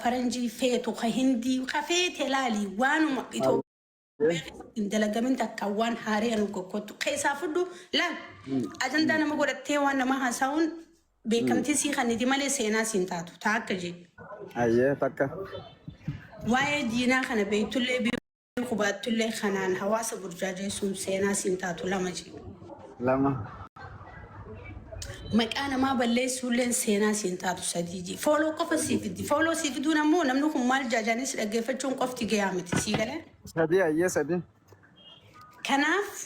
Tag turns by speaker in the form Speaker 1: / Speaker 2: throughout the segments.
Speaker 1: faranjii feetu, ka hindii, ka feete laali waanuma Itoophiyaa keessatti hin dalagamin takka waan haaree nu gokkottu. Keessaa fudhu laal ajandaa nama godhattee waan nama haasa'uun beekamtii sii kanniti malee seenaa siin taatu. Taa akka jee.
Speaker 2: Ayyee takka.
Speaker 1: Waa'ee diinaa kana beektullee beeku baattullee kanaan hawaasa burjaajeessuun seenaa siin taatu lama jee.
Speaker 2: Lama.
Speaker 1: Maqaa namaa balleessuulleen seenaa siin taatu sadii jee. Follow qofa sii fiddi. Follow sii fiduun ammoo namni kun maal jaajaanis dhaggeeffachuun qofti gahaa miti sii galee.
Speaker 2: Sadii ayyee sadii.
Speaker 1: Kanaaf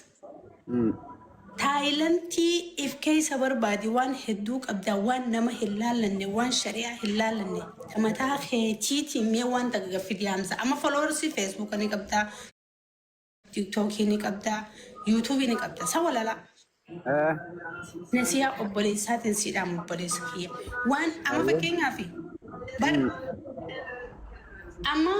Speaker 1: taayilantii if keessa barbaadi waan hedduu qabda waan nama hin laallanne waan shari'aa hin laallanne ta mataa keetiitiin mee waan takka gaffidi Hamza. Amma followersii Facebook ni qabda, TikTokii ni qabda, YouTube ni qabda. Sa walalaa. Nasiyaa obboleessaatiin si dhaamu obboleessa kiyya. Waan amma fakkeenyaaf bar amma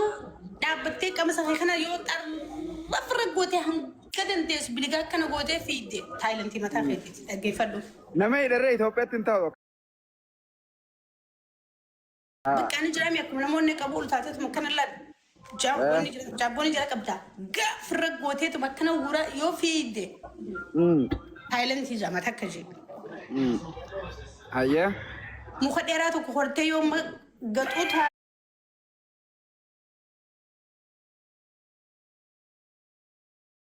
Speaker 1: dhaabbattee qama safee kana yoo xarrafirra gootee hanga dandeessu biligaa akkana gootee fiidde taayilantii mataa keetiiti dhaggeeffadhu.
Speaker 2: Nama hidharree Itoophiyaatti hin ta'u.
Speaker 1: Bakka ani jiraame akkuma namoonni qabu ol taateetuma akkana laal. Jaabboonni jira jaabboonni jira qabda. Gaafirra gooteetuma akkana wuraa yoo fiidde taayilantii jedhama takka jee.
Speaker 2: Hayyee.
Speaker 1: Muka dheeraa tokko hortee yoo gaxuu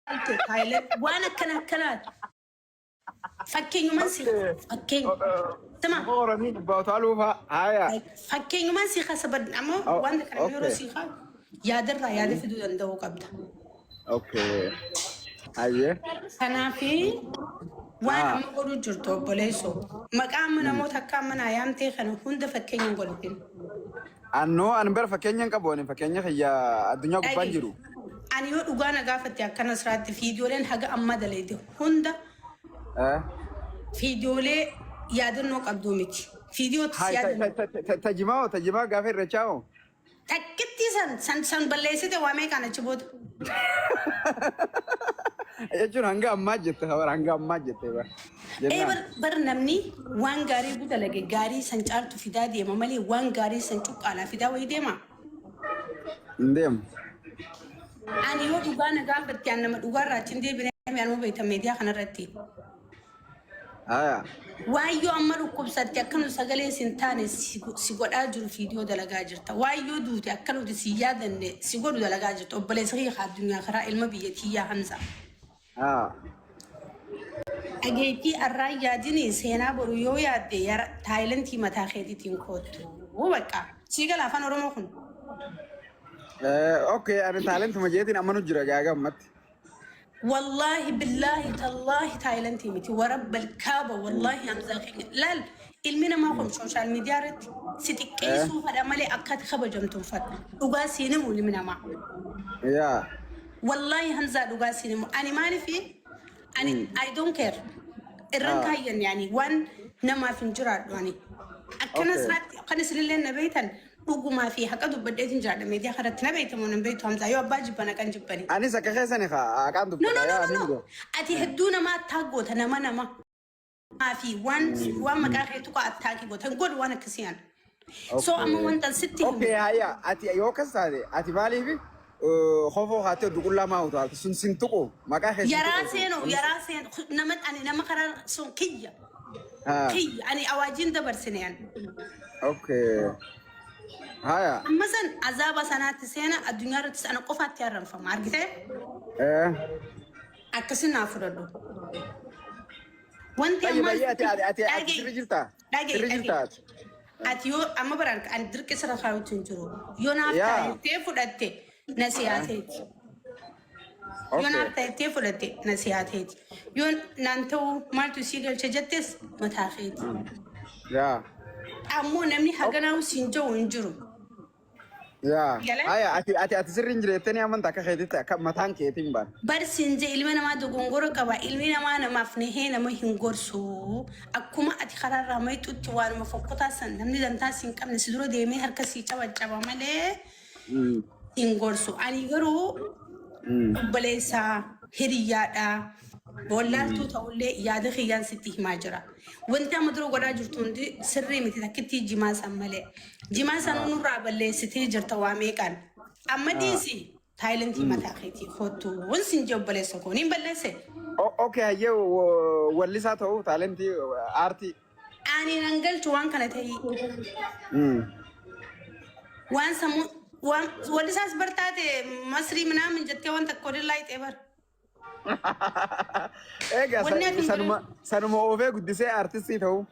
Speaker 1: taalte taayilan waan akkana akkanaati. Fakkeenyumaan si fakkeenya. Sima
Speaker 2: Muka horanii gubbaa utaaluu fa'a. Haaya.
Speaker 1: fakkeenyumaan si kaasa bad ammoo wanta kana yeroo si kaa yaadarraa yaada fiduu danda'uu qabda.
Speaker 2: Okay. Hayyee.
Speaker 1: Kanaafi waan amma godhuu jirtu obboleessoo maqaa amma namoota akka amma naa yaamtee kana hunda fakkeenya hin godhatin.
Speaker 2: Annoo ani bara fakkeenya hin qabu ani fakkeenya kiyya addunyaa gubbaan
Speaker 1: Dhagi.
Speaker 2: jiru.
Speaker 1: Ani yoo dhugaa na gaafatte akkana siraatti fiidiyooleen haga ammaa daleete hunda fiidiyoolee yaadannoo qabduu miti. Fiidiyootti si
Speaker 2: Hai
Speaker 1: yaadannoo.
Speaker 2: tajimaa hoo tajimaa gaafa irrechaa hoo.
Speaker 1: Takkittii san san san balleessite waa meeqaan achi booda.
Speaker 2: Jechuun hanga ammaa jette bara hanga ammaa jette bara.
Speaker 1: Ee
Speaker 2: Jennaan.
Speaker 1: bar bar namni waan gaarii dalage gaarii san caaltu fidaa deema malee waan gaarii san cuqqaalaa fidaa wayii deema.
Speaker 2: Hin deemu.
Speaker 1: Ani yoo dhugaa na gaafatte an nama dhugaa irraa achi hin deebine anuma beekta miidiyaa kanarratti.
Speaker 2: Haya.
Speaker 1: Waan yoo amma dhukkubsatte akka nu sagalee sin taane si si godhaa jiru fiidiyoo dalagaa jirta. Waan yoo duute akka nuti si yaadanne si godhu dalagaa jirta. Obboleessa kiyya ka addunyaa karaa ilma biyya tiyyaa Hamza. Dhageettii arraa hin yaadini seenaa boru yoo yaadde yara taayilantii mataa keetiitiin koottu. Bakka sii gala afaan Oromoo kun.
Speaker 2: Okay, ani taalentuma jeetiin amma nu jira gaaga ammatti.
Speaker 1: Wallaahi billaahi tallaahi taayilantii miti warabbal kaaba wallaahi hamzaa keenya laal ilmi namaa kun sooshaal miidiyaa irratti si xiqqeessuu fadha malee akka ati kabajamtu hin fadhu dhugaa siin himu ilmi namaa.
Speaker 2: Yaa.
Speaker 1: Wallaahi Hamzaa dhugaa siin himu. Ani maalifi ani I don't care. Irran kaayyanne ani waan namaaf hin jiraadhu ani. Akkana siraatti kan isinillee na beektan dhugumaa fi haqa dubbadheetiin jiraadha miidiyaa kanatti na beekta moo nan beektu Hamzaa yoo abbaa jibban haqan jibbani.
Speaker 2: Anis akka keessani haa haqaan
Speaker 1: No no
Speaker 2: dubbadha
Speaker 1: no
Speaker 2: yaa
Speaker 1: no
Speaker 2: ani
Speaker 1: no.
Speaker 2: dhuga.
Speaker 1: Ati hedduu nama attaak goota nama nama. Fi waan waan maqaa kee tuqa attaakii goota hin godhu waan akkasii ani. So amma wanta sitti himu.
Speaker 2: Okay, haya ati yoo akkas taate ati maaliif kofoo kaatee duqullaa maa utaalta sun sin tuqu maqaa kee sin
Speaker 1: Yaraa
Speaker 2: tuqu.
Speaker 1: seenu yaraa seenu nama ani nama karaa sun kiyya kiyya ani awaajiin dabarsine ani.
Speaker 2: Okay. Haya.
Speaker 1: Amma san azaaba sanaatti seena addunyaa irratti ana qofaatti arranfama argitee akkasi naa fudhadhu. Wanti
Speaker 2: Baay'ee
Speaker 1: ammaa
Speaker 2: baay'ee ati ati ati ati
Speaker 1: dhaga'i
Speaker 2: sirri jirta.
Speaker 1: dhaga'i
Speaker 2: Sirri
Speaker 1: dhaga'i.
Speaker 2: jirta ati.
Speaker 1: Ati yoo amma baraan ani dirqi sirra kaayuutti hin jiru. Yoo naaf
Speaker 2: Yaa.
Speaker 1: taa'ettee fudhatte na siyaateeti. Yoo naaf ta'ettee fudhatte na siyaateeti. Yoo naan ta'uu maaltu sii galcha jettes mataa keeti.
Speaker 2: Yaa.
Speaker 1: Ammoo namni haganaa'u siin jiru hin jiru.
Speaker 2: Yaa.
Speaker 1: Galee?
Speaker 2: Haya ati ati ati sirri hin jireettanii amanta akka keetitti akka mataan keetiin baan.
Speaker 1: Bar siin jee ilmi namaa dogongora qaba. Ilmi namaa namaaf nahee nama hin gorsu. Akkuma ati karaarraa mayxutti waanuma fokkotaa san namni dantaa siin qabne si dura deemee harka sii cabacaba malee hin gorsu. Ani garuu obboleessaa hiriyyaadha. Wallaaltuu ta'ullee yaada kiyyaan sitti himaa jira. Wanti amma dura godhaa jirtu hundi sirrii miti takkittii jimaa san malee. Jimaa sanuu nurraa balleessitee jirta waa meeqaan. Amma dhiisi taayilantii mataa keetii kottu wan sin jee obboleessa koo niin balleesse.
Speaker 2: Okay, hayyee, wallisaa ta'uu, taalentii aartii.
Speaker 1: Ani nan galchu waan kana ta'ii. Waan sammuu waan wallisaas bartaate masrii minaamin jettee waan takka waliin laayixee bar.
Speaker 2: Egaa
Speaker 1: Wanni ati hin
Speaker 2: sanuma sanuma oofee guddisee aartistii ta'uu.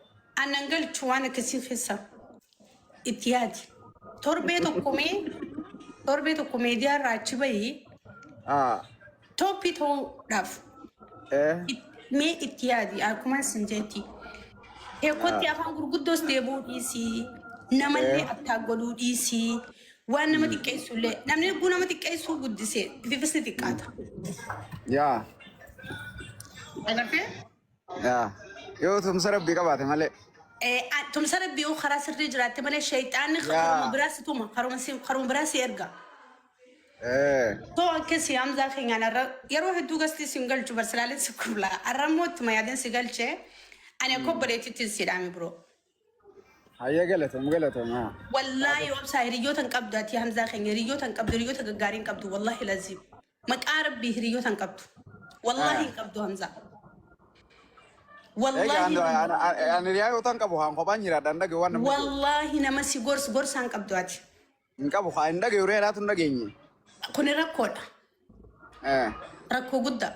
Speaker 1: Annan galchu waan akkasii keessa itti yaadi. Torbee tokko mee torbee tokko miidiyaa irraa achi bahii tooppii ta'uudhaaf mee itti yaadi akkuma isin jetti. Heekotti afaan gurguddoos deebi'uu dhiisii namallee attaa godhuu dhiisii waan nama xiqqeessullee namni hedduu nama xiqqeessuu guddisee bifisni xiqqaata.
Speaker 2: Yaa.
Speaker 1: Agartee?
Speaker 2: Yaa. Yoo tumsa rabbii qabaate malee.
Speaker 1: Tumsa rabbii yoo karaa sirrii jiraatte malee shayxaanni karuma biraa si tuma karuma biraa si erga. Too akkasii Hamzaa keenyaan har'a yeroo hedduu gastii sin galchu barsilaaleen si kubla. Har'a immoo ittuma yaadeen si galchee ani akka obboleettiitti si dhaame biroo.
Speaker 2: Hayyee, galatoom, galatoom. Haa.
Speaker 1: Wallaahi obsaa hiriyoota hin qabdu ati Hamzaa keenya, hiriyoota hin qabdu, hiriyoota gaggaarii hin qabdu, wallaahi laziim. Maqaa rabbii hiriyoota hin qabdu. Wallaahi hin qabdu Hamzaa.
Speaker 2: Egaa
Speaker 1: Wallaahi
Speaker 2: ani hiriyaa yoo ta'an qabu haan kophaan jiraadha hin dhagayu waan namni jedhu.
Speaker 1: Wallaahi nama si gorsu gorsaa hin qabdu ati.
Speaker 2: Hin qabu haa hin dhagayu reeraatu hin dhageenye.
Speaker 1: Kuni rakkoodha. Rakkoo guddaa.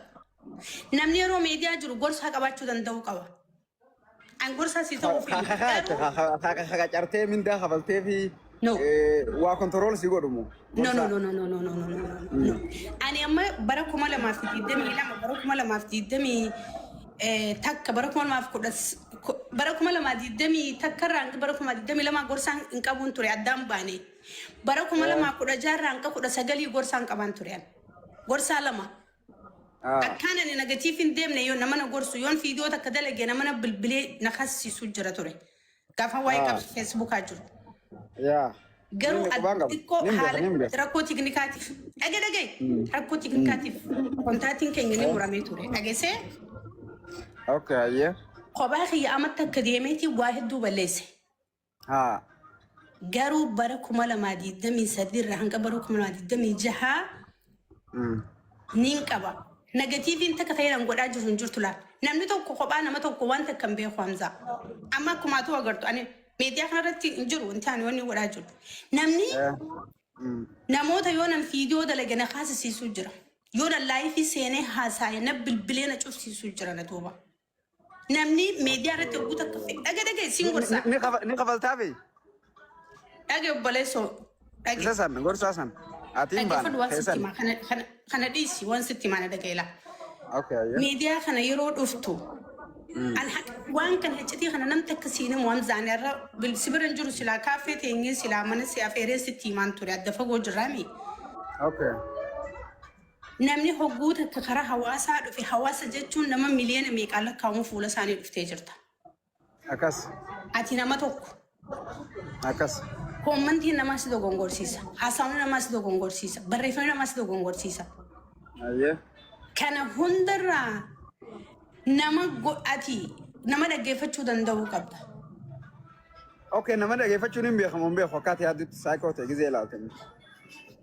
Speaker 1: Namni yeroo miidiyaa jiru gorsaa qabaachuu danda'uu qaba. An gorsaa si ta'uu fi garuu
Speaker 2: Cartee mindaa kafaltee fi
Speaker 1: No.
Speaker 2: waa control si godhumu.
Speaker 1: No, no, no, no, no, no, no, no, no, no. Ani amma bara 2022, bara 2021, bara 2010, bara 2021 irraa hanga bara 2022 gorsaan hin qabuun ture, addaan baane. Bara 2016 irraa hanga 19 gorsaan qabaan ture ani. Gorsaa lama. Akkaan ani nagatiif hin deemne yoo nama na gorsu yoon viidiyoo takka dalage nama na bilbilee na kassisu jira ture. Gaafa waa'ee qabsu feesbuukaa jiru.
Speaker 2: Yaa.
Speaker 1: Garuu
Speaker 2: Inni qubaan qabu.
Speaker 1: xiqqoo
Speaker 2: Nin beeka,
Speaker 1: haala
Speaker 2: nin beeka.
Speaker 1: rakkoo tiknikaatiif dhage dhage rakkoo tiknikaatiif kontaatiin keenya ni muramee ture. Dhageessee
Speaker 2: Okay, hayyee.
Speaker 1: Kophaa kiyya amatti akka deemeeti waa hedduu balleesse. Garuu bara 2023 irraa hanga bara 2026 niin qaba. Negativeiin takka ta'ee nan godhaa jiru hin jirtu laal. Namni tokko kophaa nama tokko waan takka hin beeku Hamzaa. Amma akkuma atu agartu ani miidiyaa kanarratti hin jiru wanti ani wanni godhaa jiru. Namni namoota yoo nan viidiyoo dalage na kaasisiisuu jira. Yoo nan live seenee haasaaye na bilbilee na cufsiisuu jira na duuba. Namni miidiyaa irratti hogguu takka dhage dhage siin gorsa.
Speaker 2: Ni kafaltaafi?
Speaker 1: Dhage obboleessoo dhage.
Speaker 2: Isa san gorsaa san. Ati hin
Speaker 1: Dhaggeeffadhu
Speaker 2: baane.
Speaker 1: waan sitti
Speaker 2: Keessan.
Speaker 1: himaa kana dhiisi waan sitti himaa na dhagayeela.
Speaker 2: Okay, hayyee.
Speaker 1: Miidiyaa kana yeroo dhuftu an waan kana iccitii kana namni akka siin himu Hamzaan irra si bira hin jiru silaa kaaffee teenyee silaa mana si afeeree sitti himaan ture adda fagoo jirraami.
Speaker 2: Okay.
Speaker 1: Namni hogguu takka karaa hawaasaa dhufe, hawaasa jechuun nama miliyoona meeqaan lakkaa'amu fuula isaanii dhuftee jirta.
Speaker 2: Akkas.
Speaker 1: Ati nama tokko.
Speaker 2: Akkas.
Speaker 1: Commentiin namaa si dogongorsiisa. Haasawni namaa si dogongorsiisa. Barreeffamni namaa si dogongorsiisa.
Speaker 2: Hayyee.
Speaker 1: Kana hundarraa nama ati nama dhaggeeffachuu danda'uu qabda.
Speaker 2: Okay, nama dhaggeeffachuun hin beekamu hin beeku akkaataa yaaddutti saayikoo ta'e gizee ilaalte.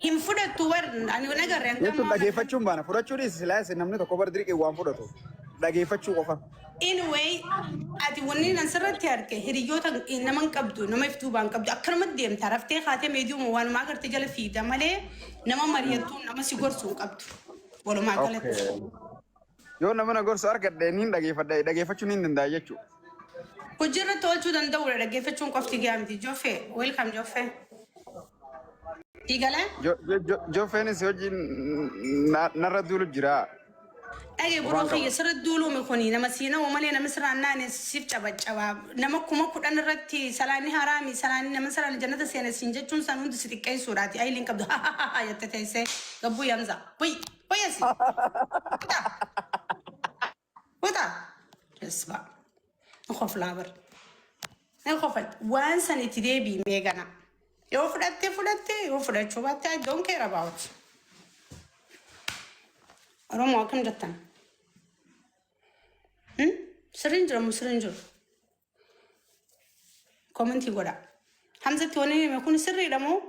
Speaker 1: Hin fudhattu war ani nagarre hanga
Speaker 2: Jechuun
Speaker 1: ammaa.
Speaker 2: Dhaggeeffachuun baana fudhachuu dhiisi silaa isin namni tokko bar dirqii waan fudhatu. Dhaggeeffachuu qofa.
Speaker 1: Anyway, ati wanni nan sirratti arge hiriyoota nama hin qabdu, nama if duubaan qabdu, akkanumatti deemta raftee kaatee miidiyuma waanuma agarte jala fiida malee nama mari'attu nama si gorsu hin qabdu. Walumaa galatti.
Speaker 2: Okay. Yoo nama na gorsu argadhe niin dhaggeeffadha, dhaggeeffachuu niin danda'a jechuudha.
Speaker 1: Hojii irratti oolchuu danda'uudha, dhaggeeffachuun qofti gahaa miti. Joffee, welcome Joffee. Diigalee?
Speaker 2: Joffeenis hojii narra duulu jira.
Speaker 1: Dhagee biroo
Speaker 2: Waan qaba.
Speaker 1: Kiyya sirra duuluumi kuni nama siina'u malee nama sirraan naane siif cabacaba. Nama 10,000 irratti salaanni haraami salaanni nama sirraan jannata seena siin jechuun san hundi si xiqqeessuudhaati. Ayiliin qabdu ha jette teessee gabbuu yamza. Buyi buyi asi. Kuta. Kuta. Isba. Ni koflaa bar. Ni kofal. Waan san itti deebii mee gana. Yoo fudhatte fudhatte, yoo fudhachuu baatte I don't care about. Oromoo akkam jettan? Sirriin jira moo sirriin jiru? Commentii godha. Hamzatti wanni hime kun sirriidha moo?